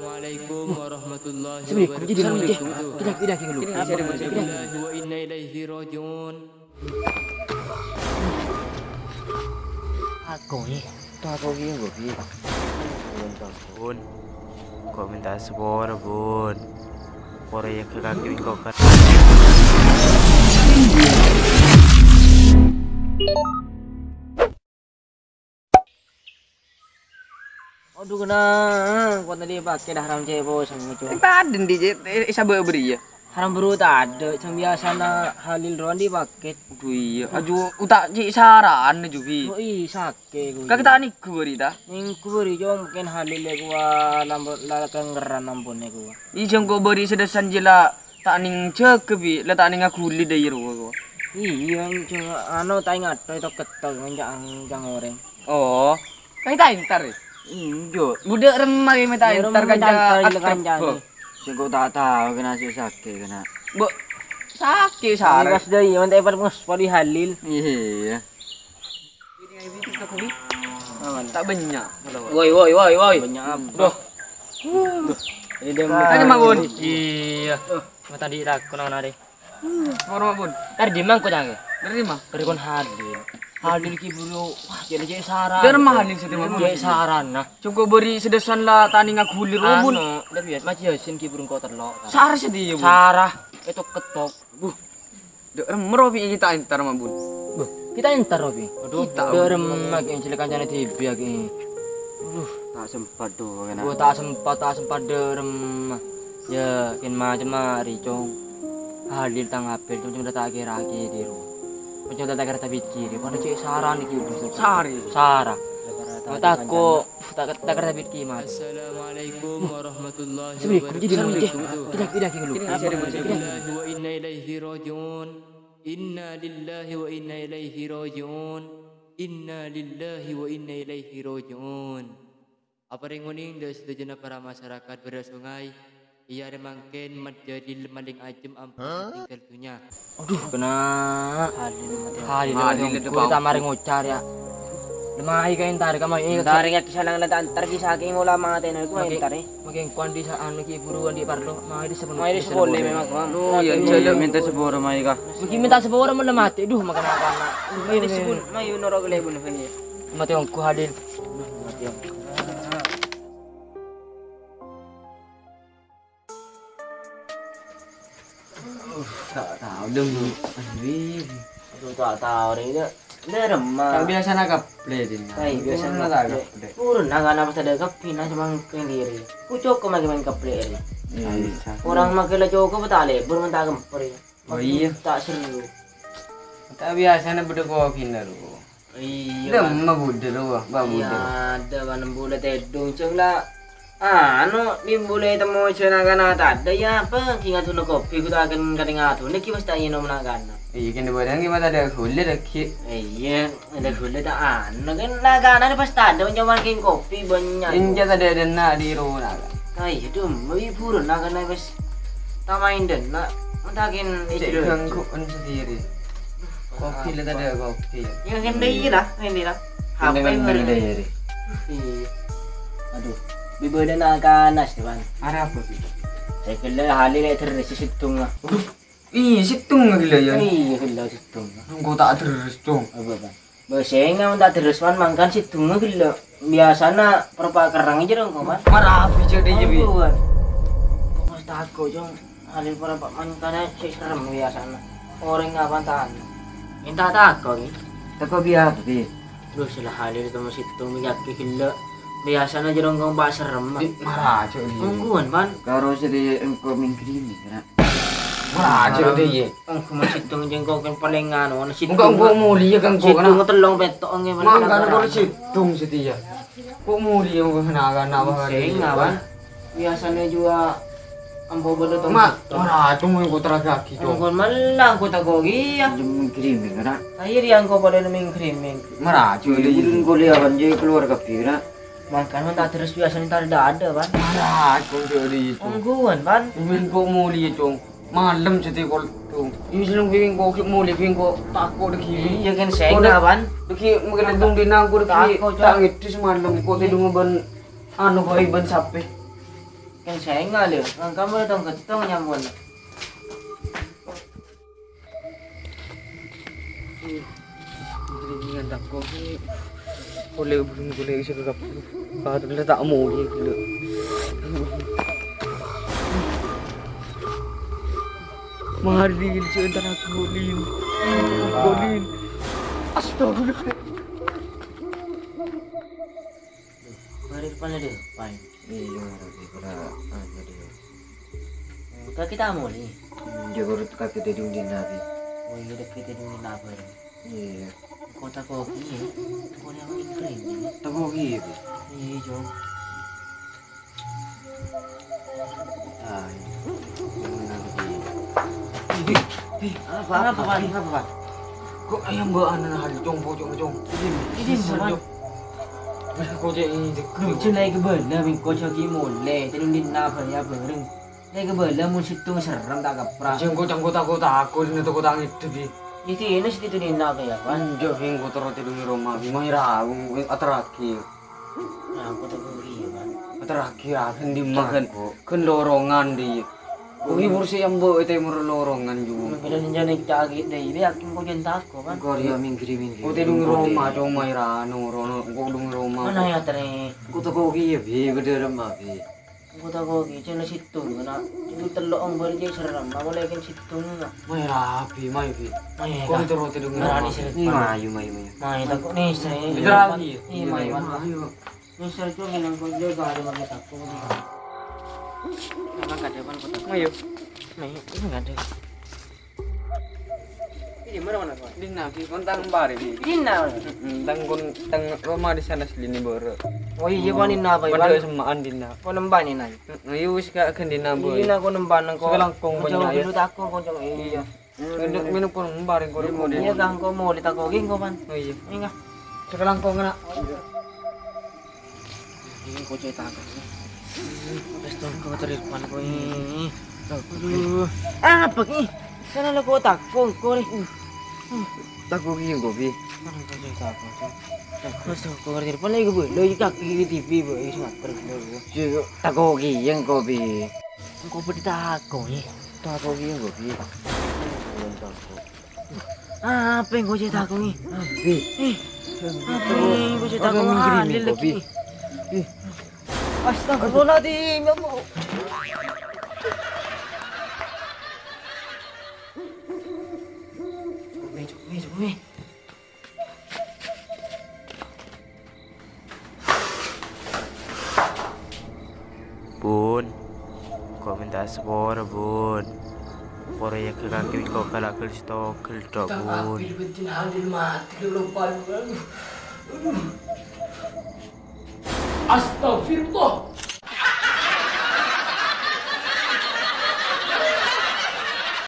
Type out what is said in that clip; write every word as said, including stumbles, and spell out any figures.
Assalamualaikum warahmatullahi wabarakatuh. Pindah, pindah, pindah. Innalillahi wa inna ilaihi raji'un. Aku, eh. Tako ki engko' piye? Bun, kok minta seporo, Bun? Poro ya ke kaki engko' kan. Aduh, kena. Kuat tadi pakai dah ram cewek bos, sama cowok. Tadi di, eh, eh, sabab beri ya. Haram bro tadâ', sè biyasana Halil rowa andi' paket. Aduh, iyâ. Aju, uta' cè' sarana, Jubi. Oh, iyâ, sakè' ghulâ. Kakè ta' nèngghu bâri' ta? Nèngghu bâri', Cong, mungkin Halil è kowa lampu-, la kèngèran ampon è kowa. Iyâ, Cong, kok bâri' sè dâssan jiyâ la ta' nèng jâgâ, Bi', la ta' nèng aghuli dâ' iyâ rowa kowa. Iyâ, Cong, ano ta' èngato è tok-kettok, nganca' ang-, cang orèng. Oh, kan ta' entar, è? Enjâ'. Budhâk remma, è, mènta entar kanca akrab, kancane. Sengko' ta' tao kèna sè sakè' kèna. Mbok sakè' sarè. Pas dâ' iyâ, mènta èpèr nges poli Halil. Iyâ. Ta' bânnya'. Woi, woi, woi, woi. Bânnya' apa? Duh. Duh. Ini dia. Tanya, Mang Gun. Iyâ. Mata di rakon ana' rè. Moro, Bun. Dâri dimma engko', Cang? Dâri dimma? Dâri kon Halil. Halil ki buru, wah, cè' cè' sarana. Dâri ma Halil sè dimma, Bun? Cè' sarana. Sengko' bâri' sè dâssan la ta' nèng aghuli rowa, Bun. Anu, dâri ya, Mas Yasin ki buru engko' tello'. Sara sè diyâ, Bun? Sara, è tok-kettok. Buh. Dâ' remma rowa bi' ta' entar, ma, Bun. Buh, ta' entar rowa bi'. Aduh. Dâ' remma ki, cellèk kancana dhibi' ki. Aduh. Ta' sempat, duh, kèna. Buh, ta' sempat, ta' sempat dâ' remma. Yâ, kèng macem arè, Cong. Halil tang apel, Cong, coma ta' kèra-kèra. Cong, ta' kèra ta' pikkiri. Padâ cè' sarana ki, Bun. Sara. Sara. Ma tako', ta', ta' kèra ta' pikkiri, Mas. Assalamualaikum warahmatullahi wabarakatuh. Pindah, pindah, pindah. Innalillahi wa inna ilaihi raji'un. Innalillahi wa inna ilaihi raji'un. Innalillahi wa inna ilaihi raji'un. Aparèng onèng dâ' sadhâjâna para masyarakat Bârâ' Songay, è arè mangkèn Mat Jalil malèng ajâm ampon tinggal dhunnya. Aduh, kèna. Halil mati. Halil mati. Halil mati. Onggu ta' marè ngoca' rèya. Lemahi ka entar ka mai. Entar ka salang la ta' entar ki sakèng ola matèna iku entar, è. Makèng kuwan di sa-, anu ki buruan di parlo. Mai di sepuluh. Mai di sepuluh memang, Bang. Oh, iya, jâlâ mènta seporo mai ka. Mungkin mènta seporo malah mati. Duh, makan apa, Mak? Mai di sepuluh, mai noro' kalèbun, Bang, ya. Mati onggu Halil. Duh, mati onggu. Uh, ta' tao, dong. Aduh. Aduh, ta' tao, rè. Dâ' remma. Ta' biyasana keplè, Din. Ai, biyasana ta' keplè. Purun, nang ana pas ada keplè, nah, cuma kendiri. Ku coko' make main keplè, rè. Iya, iya. Orang make la coko', ta' lebur, men ta' kempor, ya. Oh, iya. Ta' seru. Ta' biyasana bâdâ kopi, nah, ro. Iya. Dâ' remma budhâk, ro, Bang, budhâk. Iya, ada, Bang, bulâ tèdung, ceng la. Anu, bi' bulâ temmo jâ na-kana tadâ', ya, apa, ghi' ngaduna kopi, gu ta' akan kadhi ngaduna, ghi' pas ta' ngènom na-kana. Iya, kèng bâdâ ghi' mata ada ghulâ lagi. Iya, ada ghulâ ta' anu, kan na-kana pas tadâ', coma ghi' kopi bânnya'. Enjâ' tadâ' dâna di rona. Ayo, dum, bi' buron na-kana pas ta' maèn dâna, mentakin cè' istri. Gangguan sendiri. Kopi la tadâ' kopi. Ya, kan iya lah, ini lah. Ini H P kan beri. Iya. Aduh, bi' bâdâ na-kana, Stepan. Arapa, Bi'? Saya kira Halil ya terus sèttong lah. Waduh, iya, sèttong gila ya. Iya, gila sèttong. Engko' ta' terus, Cong. Apa, Pan? Bâsènga mon ta' terus, Pan, mangkana sèttongnga gila. Biyasana perpa kerrang aja dong, Pan. Marabi jadi ya, Bi'. Ampun. Kok mas tako, Cong? Halil para Pak man kana sè serem biyasana. Orèng apan tana. Minta tako, Bi'. Tako biya apa, Bi'? Duh, sala Halil temo sèttong mèyakè gellâ'. Biyasana jârèya engko' Pak serem, Pak. Di, mara aja, Bi'. Ongguwan, Pan. Karo sè di engko' mingkrini, kena. Mara aja, Bi', ye. Ongguwan sèttong jârèya engko' kan palèng anu, ana sèttong. Engko', engko' molè ya, kan, engko' sèttong kena. Tellong pètto' ngghi, Pak. Mangkana karo sèttong sè dia. Kok molè ya, engko' kena, kena, Pak. Sèng, Pak. Biyasana jârèya ampo bâdâ tong. Mak, mara, Cong, engko' teragaki, Cong. Engko' mella, engko' tako' kèya. Jemeng griming, ra? Ayo, dia engko' padâ nemeng griming. Mara, Cong, iya, iya. Engko' liyawan jârèya keluar kabbhi, ra? Mangkana ta' terus biyasana ta' ada, Pan. Mara, Cong, jârèya, Cong. Ongguwan, Pan. Engko' molè, Cong. Malem sè tekol, Cong. Iya, sè engko' molè, engko' tako' dâggi'. Iya, kan, sèng, Pan. Dâggi' mungkin tong dinang, engko' dâggi'. Tako', Cong. Ta' ngèdhis malem, engko' tèdung bân, anu, bhâi bân sapè. Sènga', lè, engko' mara tong-ghettong nyamona. Ini ngantak kok ini. Boleh belum boleh bisa ke kapur. Padahal tak mau dia gila. Mari, sebentar aku, Lin. Lin. Astagfirullah. Mari depan aja, Pan. Iya, mari pada anu dia. Oh, kakè tamu nih. Hmm, dia baru kakè tadi undin lagi. Oh iya, kakè tadi undin apa ya? Iya. Kota kopi ya. Kota yang paling keren ya. Tahu kopi ya, Bu? Iya, Jong. Ah, iya. Yang mana lagi? Ih, ih, apa, kenapa, apa, Pan? Kenapa, Pan? Kok ayam bawaan hari, Cong, pojok, Cong? Ini, ini, Pan. Wah, kok cek ini, cek. Duh, cek lagi bela, mingko cek lagi mulai. Tadi undin apa ya, bareng? Lagi bela, mun situ serem tak keprak. Ceng, kok cangko tako-tako, ini toko tangan itu, Bi. Itu ini situ undin apa ya, Pan? Enggak, Bi, engko' terus tidur di rumah, Bi. Mai raung, ateraki. Nah, aku tak pergi ya, Pan. Ateraki, ah, kan di mah, kan? Kan lorongan, di. Kok ngibur sih, yang bawa temur lorongan juga. Bila ninjani cagi deh, ini aku mau jangan tako, Pan. Engko' dia minggir-minggir. Kok tidur di rumah, cuma irano, rono, kok tidur di rumah. Mana ya, Tre? Kok tako ki ya, Bi, ke dalam, Bi. Engko' tako ki, cek situ, kena. Itu telok ombar, cek serem. Aku lagi situ, enggak. Mai rapi, mai, Bi. Mai, kok terus tidur di rumah? Mayu, mayu, mayu. Mai, tako nih, saya. Iya, lagi. Iya, mai, Pan. Mayu. Nyesel, Cong, bilang kok dia gak ada lagi tako. Emang gak ada, Pan, kok tako? Ayo. Nih, ini gak ada. Ini mana, mana, Pan? Dinna, Bi, kon tang bare, Bi. Dinna. Mm-mm, tang kon, tang rumah di sana sini, Bor. Oh iya, Pan, dinna apa, Pan? Pada semaan dinna. Kon nembani, Nay. Mm-mm, ayo wis, Kak, gendina, Boy. Iya, kon nemban, kon. Sekalangkong, Cong, banyak, ya. Dulu tako, kon, Cong. Iya. Minum, minum pun bareng, kok. Iya, Kang, kok mau ditako ki, kok, Pan? Oh, iya. Enggak. Sekalangkong kena. Ini kok cerita apa sih? Wes, Tong, kok cari Pan, kok, ini. Aduh. Apa ki? Sana lo kok tako, kok, nih. Tako ki, kok, Bi? Mana kok cerita apa sih? Mas, kok cari Pan lagi, Bu? Lo, ini kaki ini T V, Bu. Ini smartphone, Bu. Iya, kok. Tako ki, yang kok, Bi? Engko' bâdâ tako, yè. Tako kèya engko' bâdâ. Belum tako. Apa engko' cè' tako, yè? Abi. Eh, apa engko' cè' tako? Ada minggir ini, Abi. Ih. Astagfirullahaladzim, ya Allah. Cukup, cukup, cukup. Bun, engko' mènta sapora, Bun. Pora èyaghi kakè engko' kala' ghel sè togel, Dok, Bun. Astagfirullah.